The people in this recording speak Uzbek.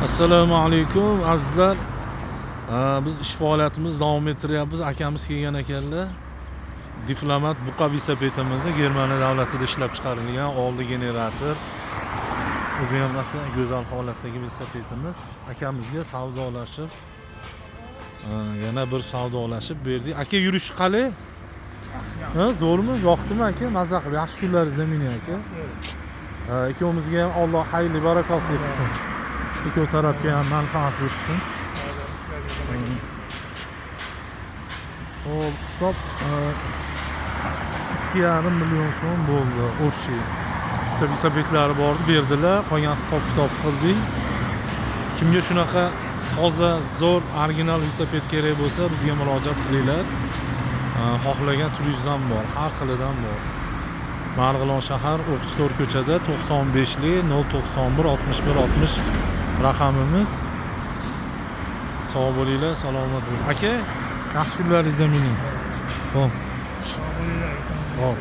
Assalomu alaykum, azizlar. Biz ish faoliyatimizni davom ettiryapmiz. Akamiz kelgan ekanlar. Diplomat buqa velosipedimizni, Germaniya davlatida ishlab chiqarilgan, oldi generator. O'zi ham rosa go'zal holatdagi velosipedimiz. Akamizga savdolashib, yana bir savdolashib berdik. Aka, yurish qalay? Ha, zo'rmi? Yoqdimi, aka? Maza qilib, yaxshi kunlaringizda mining, aka. Ha, ikkovimizga ham Alloh xayrli, barakotli qilsin. Ikkov tarafga ham manfaatli qilsin. Xo'p, hisob 2,5 million so'm bo'ldi общий. Bitta velosipedlari bor, berdilar, qolgan hisob kitob qildik. Kimga shunaqa toza, zo'r, original velosiped kerak bo'lsa, bizga murojaat qilinglar. Xohlagan turingizdan bor, har xilidan bor. Marg'ilon shahar, O'qchi ko'chada, 95 lik, 091 61 60 raqamimiz. Sog' bo'linglar, salomat bo'ling. Aka, yaxshi kunlaringizda mining. Xo'p. Xo'p.